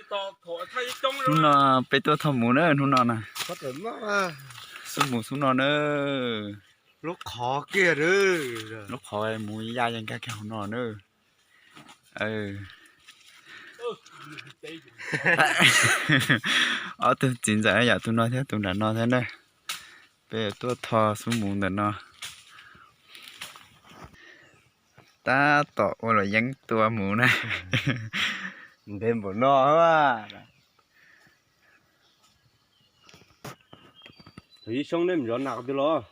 Hnub no peb tuaj thauj mus na, hnub no na. Xub mus xub no na. Lub qhov kiag, lub qhov mus ya yeej nkag kiag hauv no na. Ob tug txiv ntxawm yam tus no thiab tus nram no thiab na. Peb tuaj tho xub mus ntawm no. Tab tom ua luam yeeb tua mus na. Ntev npaum no. Thaum ib xyoob neb mus zov nas qhov twg los?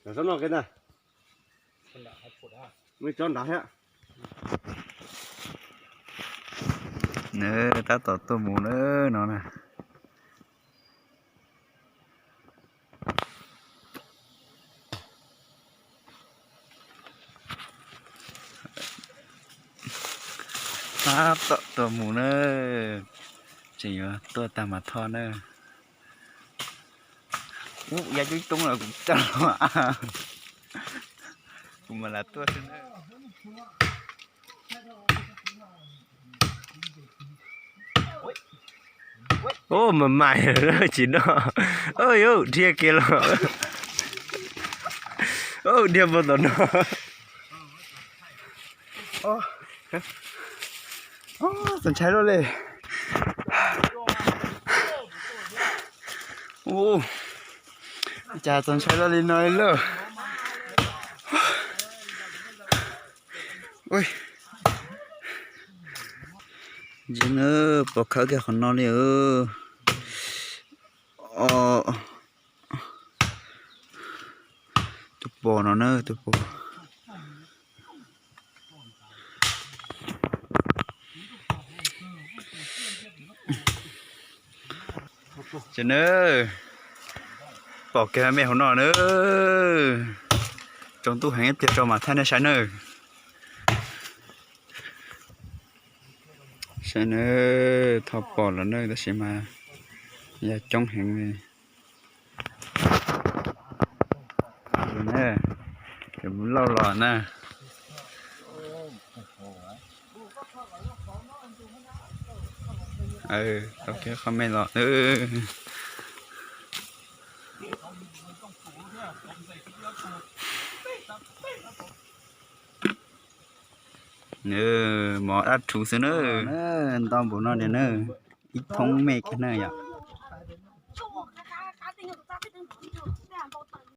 Zov tsob no ke na. Muaj ib tsob nrad thiab. Nws tab tom tuaj mus na no na. Tab tom tuaj mus na. Tseem yuav tuaj tag mas thoj na. Ub, ya coob coob los kuv coj los. Kuv mam li tuaj xwb na. Ub, mas mais tsis noj. Ub, dhia kiag los. Ub, dhia npaum tom no. Txaus ntshai luaj li. Ua cas txaus ntshai luaj li no li lauj. Ntsis na, pom khawb kiag qhov no li. Tus pos no na, tus pos. Ces na, pom kiag me hauv no na. Tsaus ntuj heev, ib pliag tso mam thaij nej saib na. Saib na, tho pom lawm na, tab sis mas yog coob heev li. Ces mus lauj los na. Tau kiag qhov me los. Nws mov dab rhuv xwb na. Nto npaum no na, ib thoob me kiag na yom.